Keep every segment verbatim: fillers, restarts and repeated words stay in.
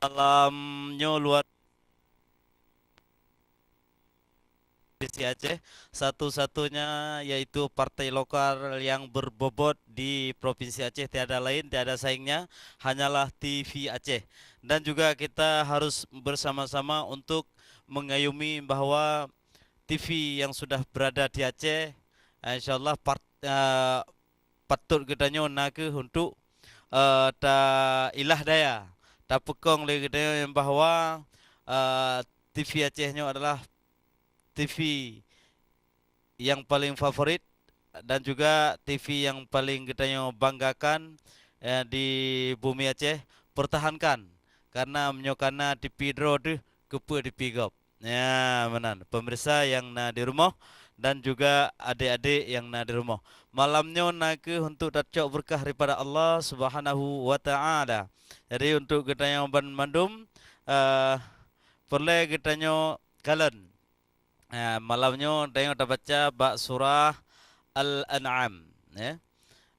Malam nyoe luar biasa Aceh, satu-satunya yaitu partai lokal yang berbobot di Provinsi Aceh, tiada lain, tiada saingnya, hanyalah T V Aceh. Dan juga kita harus bersama-sama untuk mengayumi bahwa T V yang sudah berada di Aceh, eh, insyaallah part-, eh, patut geutanyoe na kheueh untuk, eh, ta-ilah daya, tapeukong lé geutanyoe bahwa, eh, T V Aceh nyoe adalah T V yang paling favorit dan juga T V yang paling geutanyoe banggakan, eh, di bumi Aceh. Pertahankan, karena meunyoe ka na T V droe deuh, keupeue T V gob. Ya, meunan. Pemirsa yang na di rumoh dan juga adik-adik yang na di rumoh. Malam nyoe na kheueh untuk tacok beureukat daripada Allah Subhanahu wa Ta'ala. Jadi, untuk geutanyoe banmandum, eh, peureulée geutanyoe kalon. Eh, malam nyoe tanyoe tabaca bak surah Al-An'am, ya.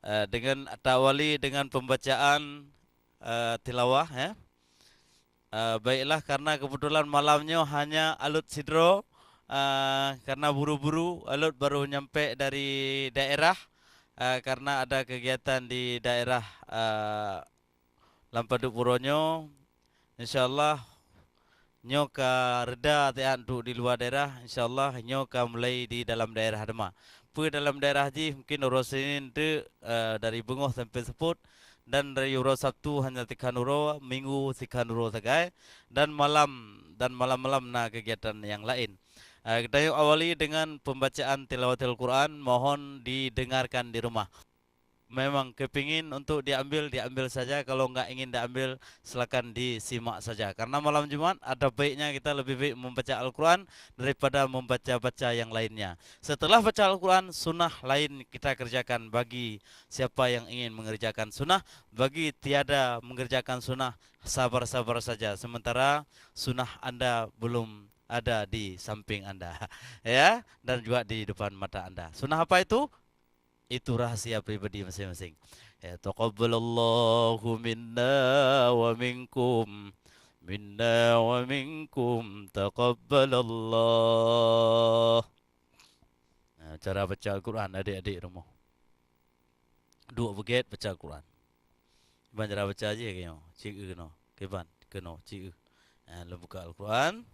Eh, dengan tawali dengan pembacaan, eh, tilawah, ya. Eh, baiklah, karena kebetulan malam nyoe hanya alot sidroe, eh, karena buru-buru alot baru nyampe dari daerah, eh, karena ada kegiatan di daerah, eh, lam padub uroe nyoe. Insyaallah, nyoe ka reda tiat duek di luwa daerah, insyaallah nyoe ka mulai di dalam daerah teuma. Peue dalam daerah jih mungkin uroe Senin teuk, eh, dari beungoh sampai seupôt, dan dari uroe Sabtu hanya sikhan uroe, Minggu sikhan uroe sagai, dan malam, dan malam-malam na kegiatan nyang laén. Eh, geutanyoe awali dengan pembacaan tilawatil Quran, mohon didengarkan di rumah. Memang kepingin untuk diambil, diambil saja. Kalau enggak ingin diambil, silakan disimak saja. Karena malam Jumat, ada baiknya kita lebih baik membaca Al-Quran daripada membaca-baca yang lainnya. Setelah baca Al-Quran, sunnah lain kita kerjakan bagi siapa yang ingin mengerjakan sunnah. Bagi tiada mengerjakan sunnah, sabar-sabar saja. Sementara sunnah anda belum ada di samping anda. Ya, dan juga di depan mata anda. Sunnah apa itu? Itu rahasia pribadi masing-masing. Ya, taqabbalallahu minna wa minkum. Minna wa minkum taqabbalallah. Nah, cara baca Al-Quran adik-adik rumoh. Duek beugét baca Al-Quran. Kiban cara baca jih keunoe, ci eu keunoe. Kiban keunoe, ci eu. Ha, lôn buka Al-Quran.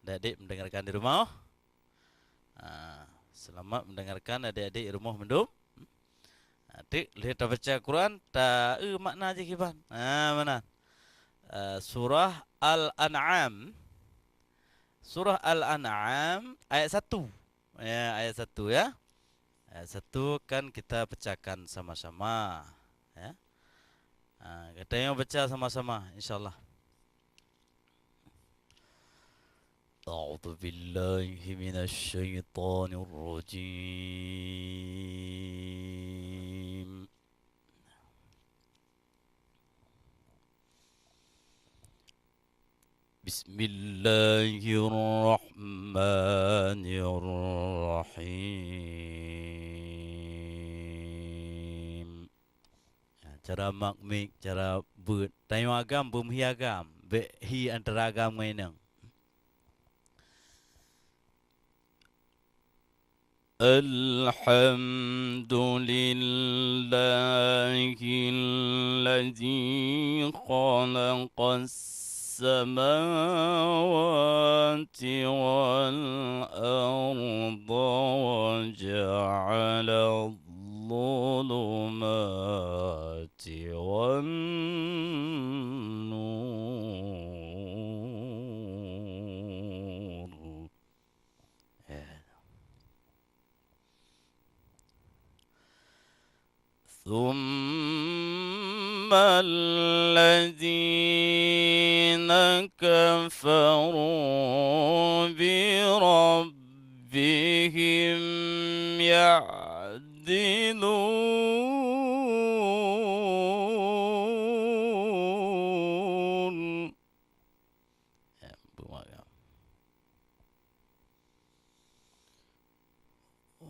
Adik-adik mendengarkan di rumah. Ha, selamat mendengarkan adik-adik di rumah mandum. Ha, teuk lheueh tabaca Quran, ta eu makna jih kiban. Ha, meunan. Eh, surah Al-An'am. Surah Al-An'am ayat satu. Ya, ayat satu ya. Ayat satu kan kita bacakan sama-sama, ya. Ha, geutanyoe baca sama-sama, insyaallah. أعوذ بالله من الشيطان الرجيم. بسم الله الرحمن الرحيم. Ya, cara mak mik, cara beuet. Tanyoe agam, beumeuhi agam. Bék hi antara agam ngon inong. الحمد لله الذي خلق السماوات والأرض وجعل الظلمات والنور. ثم الذين كفروا بربهم يعدلون.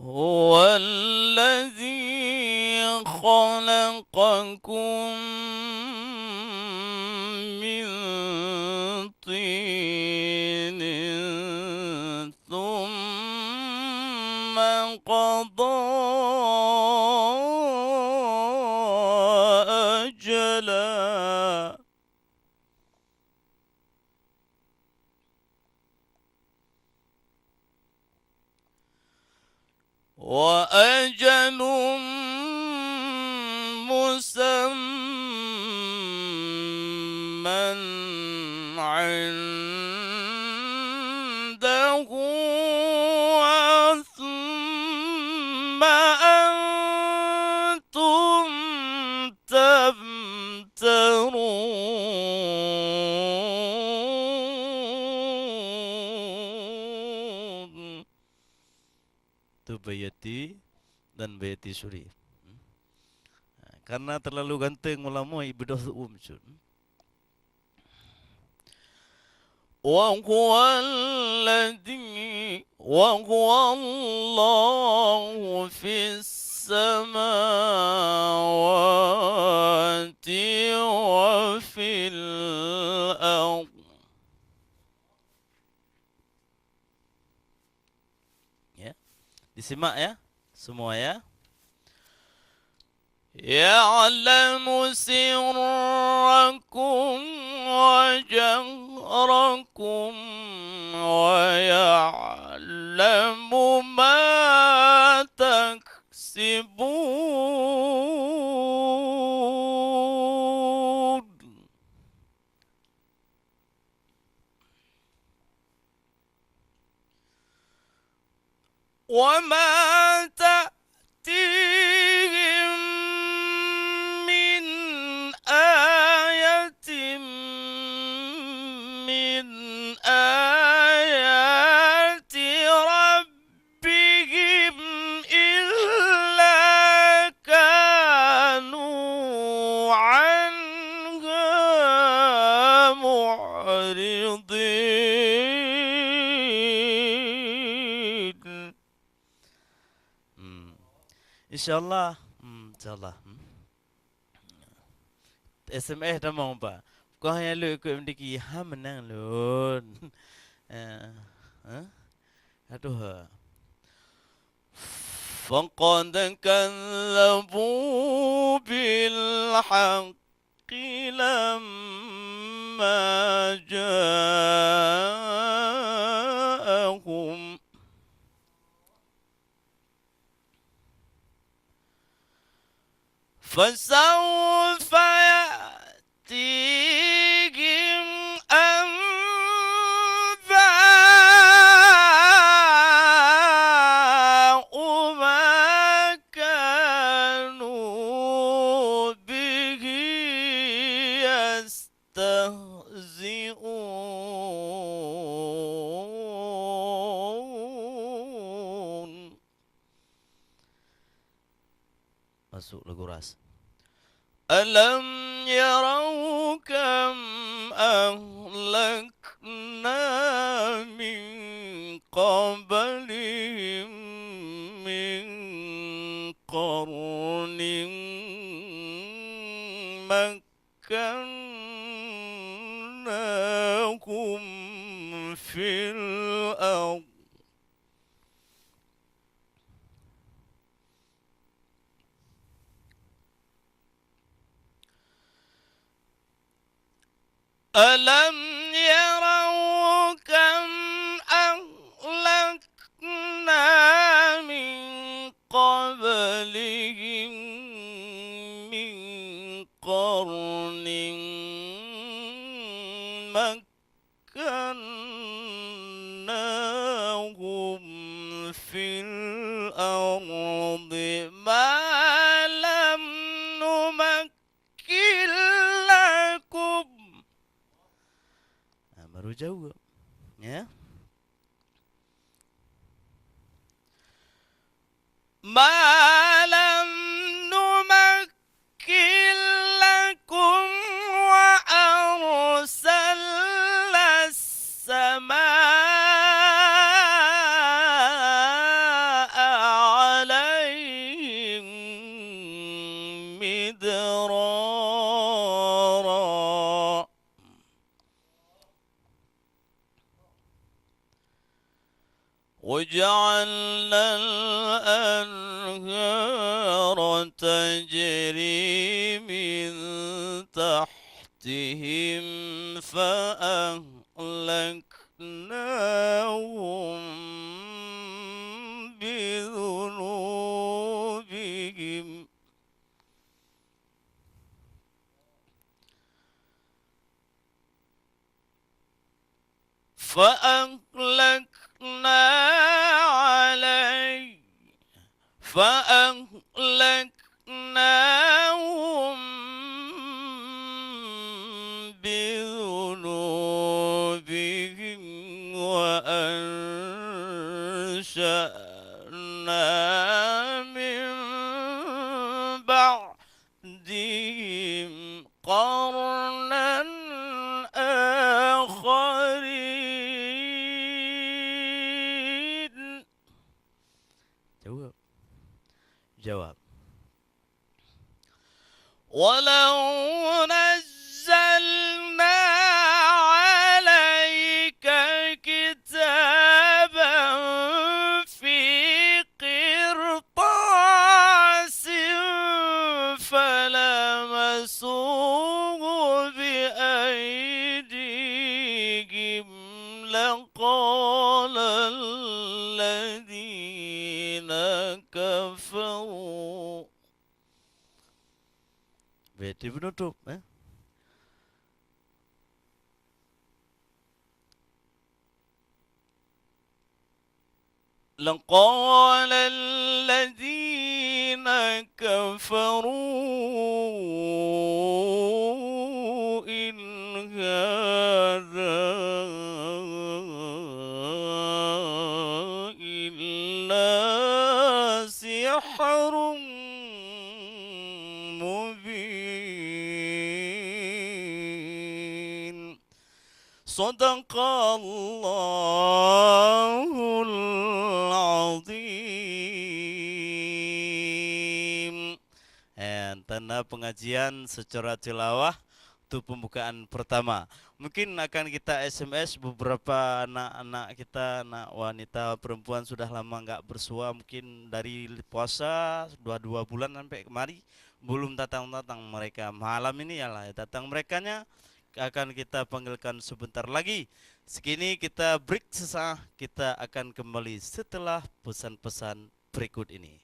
هو الذي خلقكم من طين ثم قضى أجلا. وأجل مسمى عنده ثم أنتم تمترون. Tu Bayati dan Bayati Suri. Karena terlalu ganteng ulama, ibeudôh seu'uem cut. وهو الذي، وهو الله في السماوات وفي الأرض. Ya. Disimak ya, semua ya. يعلم سركم وجهركم ويعلم ما تكسبون. وما تأتيهم من آية من آيات ربهم إلا كانوا عنها معرضين. Hmm. Insyaallah. Hmm, insyaallah. Hmm. S M S tamong, Pak. Kah nyang lôn ikot meudiki, ha meunang lôn. Eh, ha? Aduh. فقد كذبوا بالحق لما جاءهم فسوف يأتيهم أنباء ما كانوا به يستهزئون. Masuk lagu ras. ألم يروا كم أهلكنا من قبلهم من قرن مكناهم في الأرض ألم يروا كم أهلكنا من قبلهم من قرن مكناهم في الأرض ما لم نمكن لكم. Nah, baru jawab. Ya. ما لم نمكن لكم وأرسلنا السماء عليهم مدرارا. وجعلنا الأنهار تجري من تحتهم فأهلكناهم بذنوبهم. فأغلقنا عليه، فأغلقناهم بذنوبهم وأنشأنا من بعد بعدهم قرنا آخرين. Jawab. Jawab. ولو نزلنا عليك كتابا في قرطاس فلمسوه بأيديهم لقال الذين كفروا. Bèk penutup, eh? لقال الذين كفروا إن هذا إلا سحر مبين. صدق الله العظيم. Eh, tanda pengajian secara tilawah untuk pembukaan pertama. Mungkin akan kita S M S beberapa anak-anak kita, anak wanita, perempuan sudah lama enggak bersua, mungkin dari puasa dua, dua bulan sampai kemari belum datang-datang mereka. Malam ini ialah datang merekanya, akan kita panggilkan sebentar lagi. Sekini kita break sesaat, kita akan kembali setelah pesan-pesan berikut ini.